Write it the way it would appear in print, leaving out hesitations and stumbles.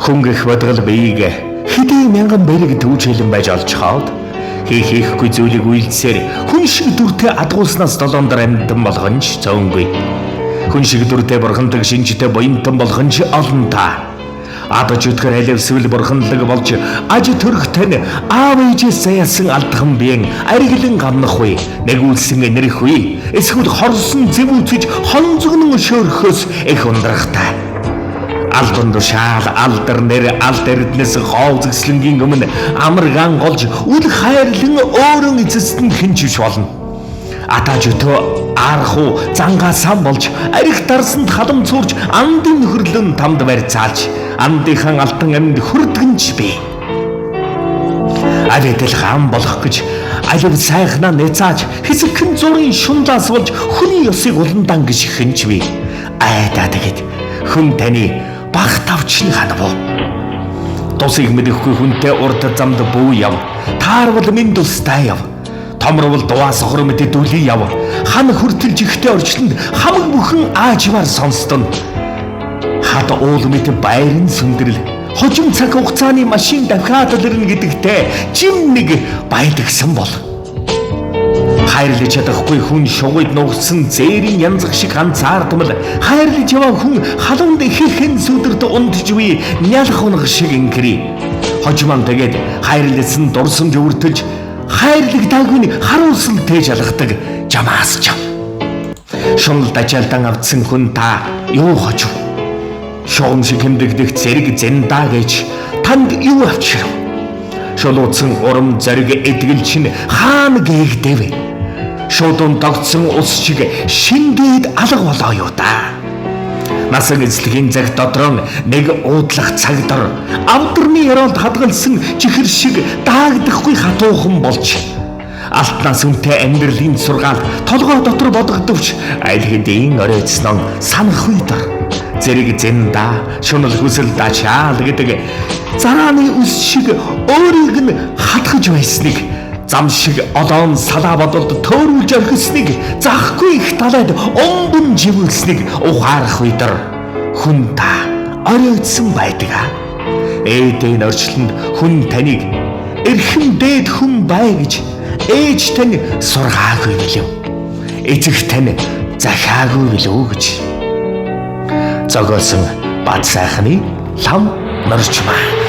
Хүн гэх бодгол биеийг хэдий мянган бэрэг төвжээлэн байж олж хаад хийхгүй зүйлийг үйлдсээр хүн шиг дүртэй адгуулснаас долоон дар амьтан болгон ч цөөнгүй. Хүн шиг дүртэй бурхандаг шинжтэй буянтан болгон ч олон та. Адаж өдгөр аливсвэл бурханлаг болж аж төрхтэн аав ээжээс заяасан алдхан биен ариглан гамнах үе, нэгүүлсэн нэрх үе, эсвэл хорсон зэв үцэж хонзогнон шөөрхөөс их ундрахтай. Албан тушаал, алдар нэр, алд эрдэнэс гоо үзэсгэлэнгийн өмнө амаргаан голж үл хайрлан өөрөн эцэст нь хэн ч биш болно. Атаа жөтөө аархуу зангаа сан болж арх дарсанд халамцуурч андын нөхөрлөн тамд барьцаалж андынхан алтан амьд хүрдгэнч би. Авидэл хаан болох гэж алив сайхнаа нэцааж хэсэгхэн зургийн шунлаас болж хүний ёсыг уландан гэж хэнч би. Айдаа тэгэд хүн таны баг тавчны ханав. Тусыг мэдэхгүй хүнтэй урд замд бүү яв. Таарвал минь тустай яв. Томорвол дуаа сохор мэт дүлий яв. Хан хүртэл жигтэй орчлонд хамаг бүхэн аажмаар сонстон. Хад уул мэт байрын сүндрэл. Хожим цаг хугацааны машин дахиад л ирнэ гэдэгтээ жим нэг байдагсан бол. Хайрлаж чадахгүй хүн шугууд нугсан зээрийн янзах шиг ганцаардмал хайрлаж яваа хүн халуунд ихэхэн сүдэрт унтж үе нялх унах шиг инкри. Хожимон тэгээд хайрласан дурсамж өвөртөлж хайрлагдаагүй нь харуулсан тээж алгадаг жамаас чам. Шунал дажаалдан авдсан хүн та юу хожив? Шугам шиг хэмдэгдэх зэрэг зэндаа гэж танд юу авчирв? Шулууцсан урам зориг эдгэл чинь хаана гээгдэв? Шуудун догцсон ус шиг шингээд алга болоо юу да. Насан эзлэгийн цаг дотроо нэг уудлах цаг дор авдрны ёроолд хадгалсан чихэр шиг даагдахгүй хатуухан болж алтнаас үнэтэй амьдралын сургаал толгой дотор бодогдовч аль хэдийн оройтсноо санах үе дор зэрэг зэнда шунал хүсэл дачаал гэдэг зарааны үс шиг өөрийг нь хатгаж байсныг зам шиг олоон салаа бодолд төөрүүлж орхисныг захгүй их талаад омбон живүүлснийг ухаарах үе дор хүн та оройтсон байдаг. Ээдэн орчлонд хүн таныг эрхэм дээд хүн бай гэж ээж тань сургаагүй билүү? Эцэг тань захиагүй билүү гэж. Зогоосон бад сайхны лам норчмаа.